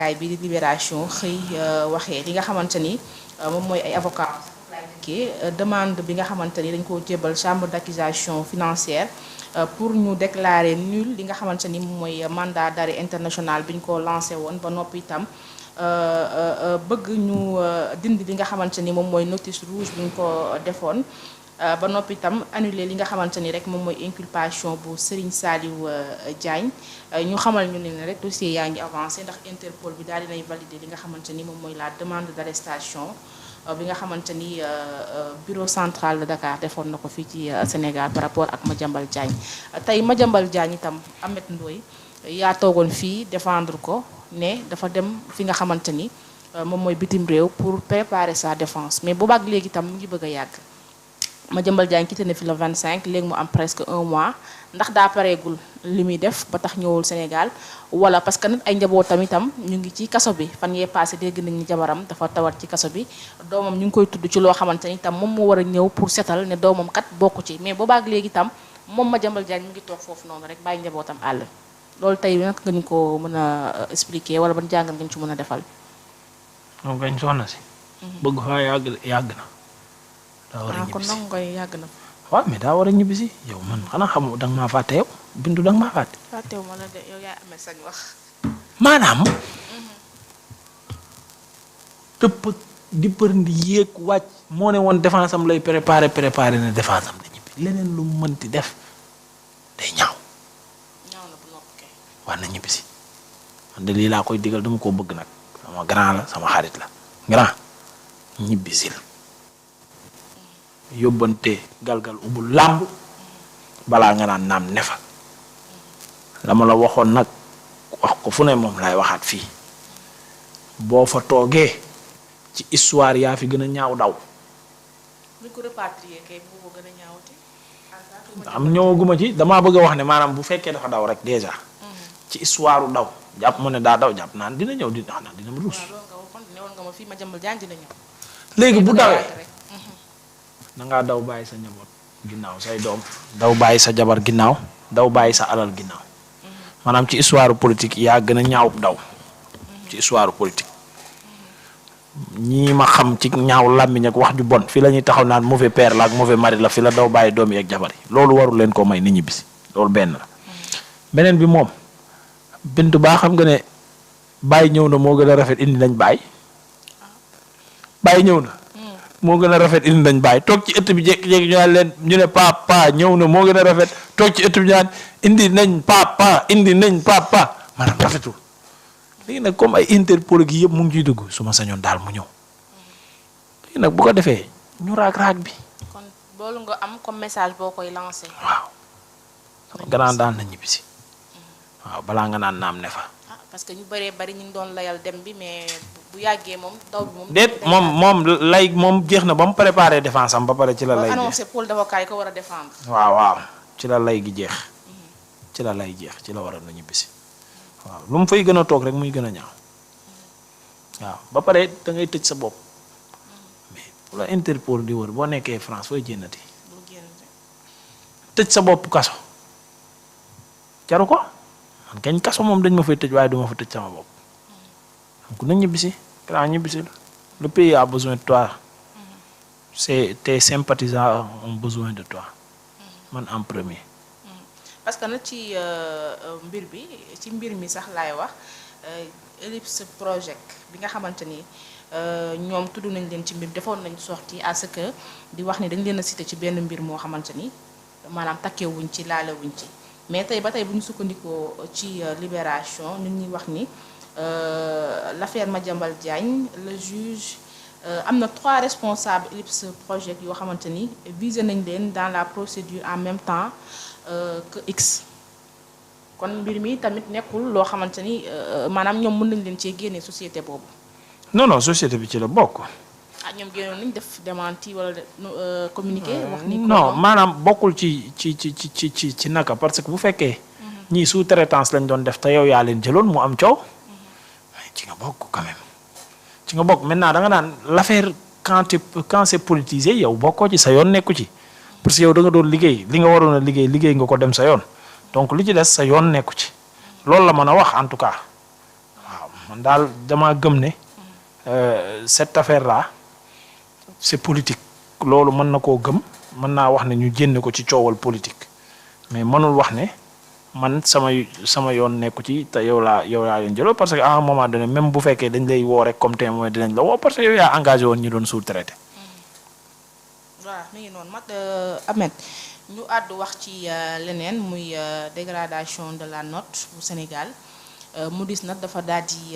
kaay bi di Libération xëy waxee li nga xamante ni moom mooy ay avocat demande bi nga xamante ni dañ ko jébal chambre d'accusation financière pour ñu déclarer nul li nga xamante ni moom mooy mandat d'arrêt international bi ñu ko lancé woon ba noppi itam bëgg ñu dindi li nga xamante ni moom mooy notice rouge bi ñu ko defoon ba noppi itam annulé li nga xamante ni rek moom mooy inculpation bu Serigne Saliou Diagne ñu xamal ñu ne rek dossier yaa ngi avancé ndax Interpol bi daal dinay valider li nga xamante ni moom mooy la demande d'arrestation bi nga xamante ni bureau central de Dakar defoon na ko fii ci Sénégal par rapport ak Madiambal Diagne tey Madiambal Diagne itam Ameth Ndoye yaa toogoon fii défendre ko ne dafa dem fi nga xamante ni moom mooy bitim réew pour préparer sa défense mais boobaak léegi itam mu ngi bëgg a yàgg Madiambal Diagne quitté na fi le 25 léegi mu am presque un mois ndax daa pareegul li muy def ba tax ñëwul Sénégal wala parce que nag ay njabootam itam ñu ngi ci kaso bi fan yee passé dégg nañ ni jabaram dafa tawat ci kaso bi doomam ñu ngi koy tudd ci loo xamante ni itam moom moo war a ñëw pour setal ne doomam kat bokku ci mais boobaak léegi itam moom Madiambal Diagne mu ngi toog foofu noonu rek bàyyi njabootam àll loolu tey nag nga ñu ko mën a expliquer wala ban jàngal nga ñu ci mën a defal. moom kañ soxna si. bëgg faa yàgg na. daa war a ñibbisi kon nangu koy yàgg na. waaw mais daa war a ñibbisi yow man xanaa xamu danga maa fàtte yow bindu danga maa fàtte. fàttewu ma la de yow yaa amee sañ wax. maanaam. tëpp di përndi yéeg wàcc moo ne woon défense am lay préparé ne défense am la ñibbi leneen lu mu mënti def day ñaaw. ñaaw na bu noppi kay. war na ñibbisi man de lii laa koy digal dama koo bëgg nag sama grand la sama xarit la grand ñibbisil yóbbante galgal ubul làmb balaa nga naan naam ne fa la ma la waxoon nag wax ko fu ne moom lay waxaat fii boo fa toogee ci histoire yaa fi gën a ñaaw daw. bu ñu ko rapatrier kay bu ko gën a ñaawati. am ñëwaguma ci damaa bëgg a wax ne maanaam bu fekkee dafa daw rek déjà. ci histoire daw jàpp ma ne daa daw jàpp naan dina ñëw dina ma ruus. léegi bu dawee. da ngaa daw bàyyi sa njaboot ginnaaw say doom daw bàyyi sa jabar ginnaaw daw bàyyi sa alal ginnaaw maanaam ci histoire politique yaa gën a ñaaw daw ci histoire politique ñii ma xam ci ñaaw làmmiñ ak wax ju bon fii la ñuy taxaw naan mauvais père la ak mauvais mari la fi la daw bàyyi doom yi ak jabar yi loolu warul leen ko may nit ñi bisi loolu benn la beneen bi moom bintu baa xam nga ne bàyyi ñëw na moo gën a rafet indi nañ bàyyi ñëw na moo gën a rafet indi nañ bàyyi toog ci ëtt bi jékki-jékki ñu naan leen ñu ne papa ñëw na moo gën a rafet toog ci ëtt bi ñu naan indi nañ papa maanaam rafetul léegi nag comme ay Interpol gi yëpp mu ngi ciy dugg su ma sañoon daal mu ñëw léegi nag bu ko defee ñu raag bi. kon loolu nga am comme message boo koy lancé. waaw sama grand daal na ñibbisi waaw balaa nga naan naam ne fa. parce que ñu bari ñu ngi doon layal dem bi mais bu yàggee moom daw bi moom. déet moom lay moom jeex na ba mu préparé défense am ba pare ci la lay. annoncé pôle d'avocat yi ko war a défendre. waaw ci la lay gi jeex. ci la lay jeex ci la war a na ñibbisi waaw lu mu fay gën a toog rek muy gën a ñaaw waaw ba pare da ngay tëj sa bopp mais bu la Interpol di wër boo nekkee France fooy jénnati tëj sa bopp kaso jaru ko. man kañ kaso moom dañ ma fay tëj waaye duma fa tëj sama bopp donc na ñibbisi grand ñibbisi le pays a besoin de toi tes sympathisants ont besoin de toi man en premier. parce que nag ci mbir mi sax laay wax Ellipse Project bi nga xamante ni ñoom tudd nañ leen ci mbir defoon nañ sorti à ce que di wax ni dañ leen a cité ci benn mbir moo xamante ni maanaam takkewuñ ci laalewuñ ci. mais tey ba tey bu ñu sukkandikoo ci Libération ñu ngi wax ni l'affaire Madiambal Diagne le juge am na 3 responsables Ellipse Project yoo xamante ni visé nañ leen dans la procédure en même temps que X kon mbir mi tamit nekkul loo xamante ni maanaam ñoom mën nañ leen cee génne société boobu. non société bi ci la bokk. ñoom génnoon nañ def démenti wala communiqué. wax ni non maanaam bokkul ci naka parce que bu fekkee. ñii sous-traitance lañ doon def te yow yaa leen jëloon mu am coow. ci nga bokk quand même ci nga bokk maintenant da nga naan l'affaire quand c'est politisé yow bokkoo ci sa yoon nekku ci parce que yow da nga doon liggéey li nga waroon a liggéey nga ko dem sa yoon donc li ci des sa yoon nekku ci loolu la mën a wax en tout cas waaw man daal dama gëm ne cette affaire là c'est politique loolu mën na koo gëm mën naa wax ne ñu jénne ko ci coowal politique mais mënul wax ne man sama yoon nekku ci te yow laa leen jëloo parce que à un moment donné même bu fekkee dañ lay woo rek comme témoin dinañ la woo parce que yow yaa engagé woon ñi doon sous-traité. voilà mi ngi noonu Ahmed ñu àddu wax ci leneen muy dégradation de la note bu Sénégal Moody's nag dafa daal di